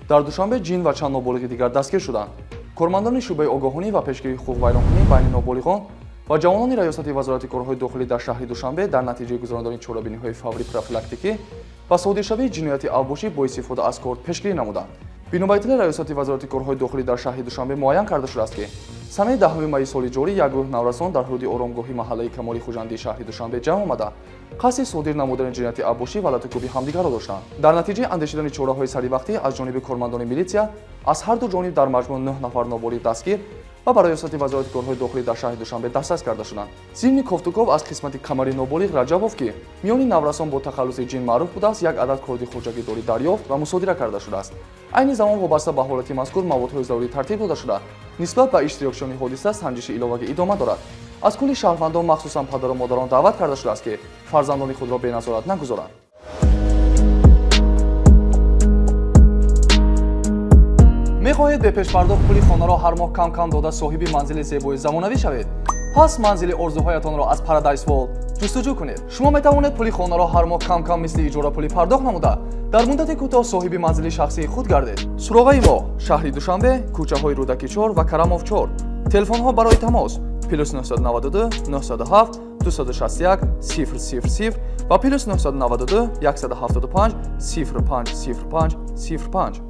Дар Душанбе Ҷин ва чанд ноболиғи дигар дастгир шуданд. Кормандони шӯъбаи огоҳонӣ ва пешгирии ҳуқуқвайронкунӣ байни ноболиғон ва ҷавонони Раёсати Вазорати корҳои дохилӣ дар шаҳри Душанбе дар натиҷаи гузарондани чорабиниҳои фаврӣ профилактикӣ ва содиршавии ҷинояти авбошӣ бо истифода аз корд пешгирӣ намуданд. Бино ба иттилои Раёсати Вазорати корҳои дохилӣ дар шаҳри Душанбе, муайян карда шудааст, ки санаи 10 майи соли ҷорӣ як гурӯҳ наврасон дар ҳудуди оромгоҳи маҳаллаи Камоли Хуҷандии шаҳри Душанбе ҷамъ омада, қасди содир намудани ҷинояти авбошӣ ва латукӯби ҳамдигарро доштанд. Дар натиҷаи андешидани чораҳои саривақтӣ аз ҷониби кормандони милитсия аз ҳар ду ҷониб дар маҷмӯъ нӯҳ нафар ноболиғ дастгир ва ба Раёсати Вазорати корҳои дохилӣ дар шаҳри Душанбе дастрас карда шуданд. Зимни кофтуков аз қисмати камари ноболиғ Раҷабов, ки миёни наврасон бо тахаллуси Ҷин маъруф будааст, як адад корди хоҷагидорӣ дарёфт ва мусодира карда шудааст. Айни замон вобаста ба ҳолати мазкур маводҳои зарурӣ тартиб дода шуда, нисбат ба иштирокчиёни ҳодиса санҷиши иловагӣ идома дорад. Аз кулли шаҳрвандон, махсусан падару модарон, даъват карда шудааст, ки фарзандони худро беназорат нагузоранд. Мехоҳед бепешпардохт пули хонаро ҳар моҳ кам кам дода, соҳиби манзили зебои замонавӣ шавед? Пас манзили орзуҳоятонро аз Paradise World ҷустуҷӯ кунед. Шумо метавонед пули хонаро ҳар моҳ кам кам, мисли иҷорапулӣ пардохт намуда, дар муддати кӯтоҳ соҳиби манзили шахсии худ гардед. Суроғаи мо: шаҳри Душанбе, кӯчаҳои Рӯдаки 4 ва Карамов 4. Телефонҳо барои тамос: +992 907 261 000 ва +992 175 05 05 05.